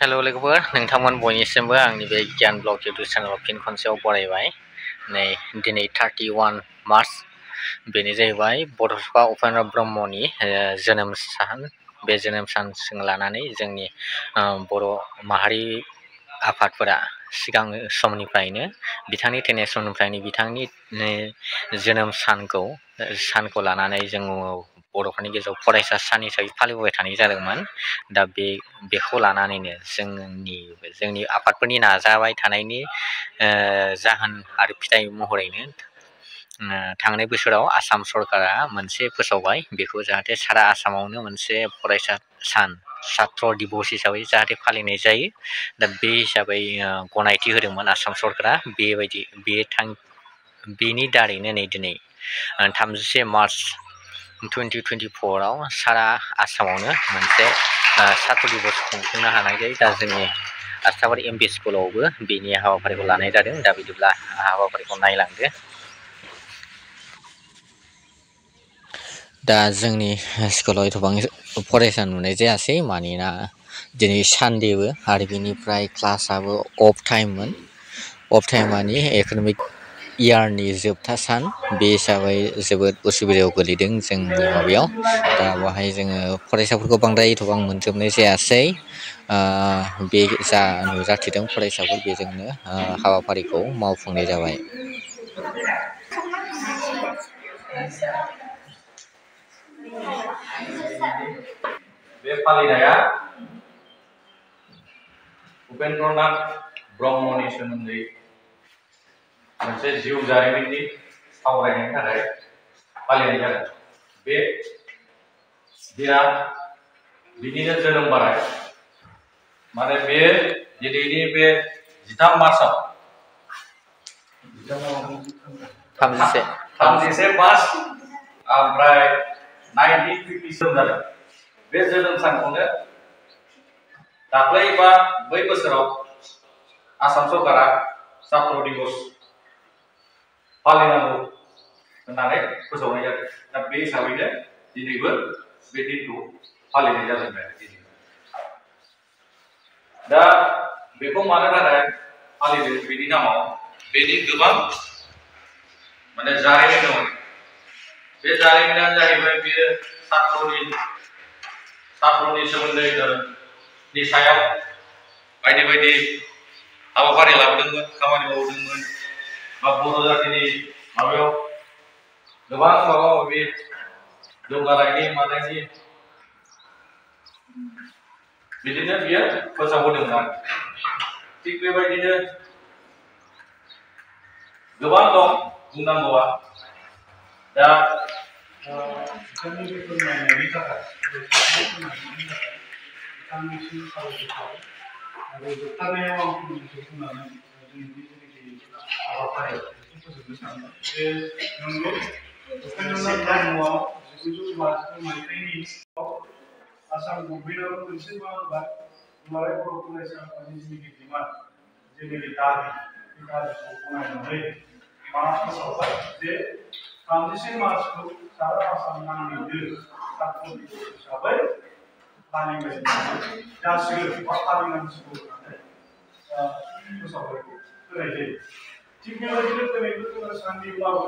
Hello लोगोफोर नोंथांमोन बयनिसिमबो आंनि बे गियान ब्लग इउटुब चेनेलाव फिन खनसेयाव बरायबाय। नै दिनै 31 मार्च बेनो जाहैबाय बड'फा उपेन्द्र ब्रह्मनि जोनोम सान। बे जोनोम सानजों लानानै जोंनि बर' माहारि आफादफोरा सिगां समनिफ्रायनो बिथांनि थैनाय समनिफ्रायनो बिथांनि जोनोम सानखौ लानानै जोङो बर'फोरनि गेजेराव फरायसा सान हिसाबै फालिबोबाय थानाय जादोंमोन। दा बेखौ लानानैनो जोंनि आफादफोरनि नाजाबाय थानायनि जाहोन आरो फिथाइ महरैनो थांनाय बोसोराव आसाम सरकारा मोनसे फोसावबाय, बेखौ जाहाथे सारा आसामावनो मोनसे फरायसा सान सात्र दिबस हिसाबै जाहाथे फालिनाय जायो। दा बे हिसाबै गनायथि होदोंमोन आसाम सरकारा। बेनि दारैनो नै दिनै 30 मार्च 2024 आव सारा आसामावनो मोनसे सात्र दिबस खुंफुंनो हानाय जायो। दा जोंनि आस्थाबारि एमपि स्कुलावबो बेनि हाबाफारिखौ लानाय जादों। दा बिदिब्ला हाबाफारिखौ नायलांदो। दा जोंनि स्कुलाव एथबां फरायसा नुनाय जायासै, मानोना दिनै सानदेबो आरो बिनिफ्राय क्लासाबो अफ टाइममोन। अफ टाइम मानि एकाडेमिक इयारनि जोबथा सान, बे हिसाबै जोबोद उसुबिदायाव गोलैदों जोंनि माबायाव। दा बेवहाय जोङो फरायसाफोरखौ बांद्राय एथबां मोनजोबनाय जायासै। बे जा नुजाथिदों फरायसाफोर बेजोंनो हाबाफारिखौ मावफुंनाय जाबाय। बे फालिनाया उपेन्द्रनाथ ब्रह्मनि सोमोन्दै मोनसे जिउ जारिमिननि सावरायनायनि थाखाय फालिनाय जादों। बे दिना बिनिनो जोनोम बाराय, माने बे दिनैनि बे 13 मार्चआव 31 मार्च ओमफ्राय 1957 जादों। बे जोनोम सानखौनो दाख्लै बा बै बोसोराव आसाम सरकारा सात्र दिबस फालिनांगौ होननानै फोसावनाय जादों। दा बे हिसाबैनो दिनैबो बे दिनखौ फालिनाय जादों आरो दा बेखौ मानो थाखाय फालिदों बेनि नामाव बेनि गोबां माने जारिमिन दङ। बे जारिमिनानो जाहैबाय बेयो सात्रनि सोमोन्दै नि सायाव बायदि बायदि हाबाफारि लाबोदोंमोन, खामानि मावदोंमोन, बा बर' जातिनि माबायाव गोबां माबा माबि जौगानायनि मानायनि बिदिनो बियो फोसावबोदोंमोन। थिग बेबायदिनो गोबां दं बुंनांगौआ। दा बिथांनि फोरमायनायनि थाखाय बिथांनिसिम साबायखर थाबाय। आरो जोबथारनायाव आं फंनैसो बुंनानै दिनैनि हाबाफारि फोजोबनो सानबाय। जे नंगौ उपेन्द्रनाथ ब्रह्मआ 1952 मायथाइनि आसाम गभर्नमेन्टआबो मोनसे मा होनबाय दुलाराय बर' फरायसा आफादनि जिखि डिमान्ड, जेनेखि दाबि, बे दाबिखौ गनायनानै मा फोसावबाय जे 30 मार्चखौ सारा आसाम नाङैनो सात्र दिबस हिसाबै फालिबाय जासिगोन बा फालिनांसिगौ होननानै फोसावनायखौ होनाय जायो। थिग बेबायदिनो दिनैबो जोङो सानदेब्लाबो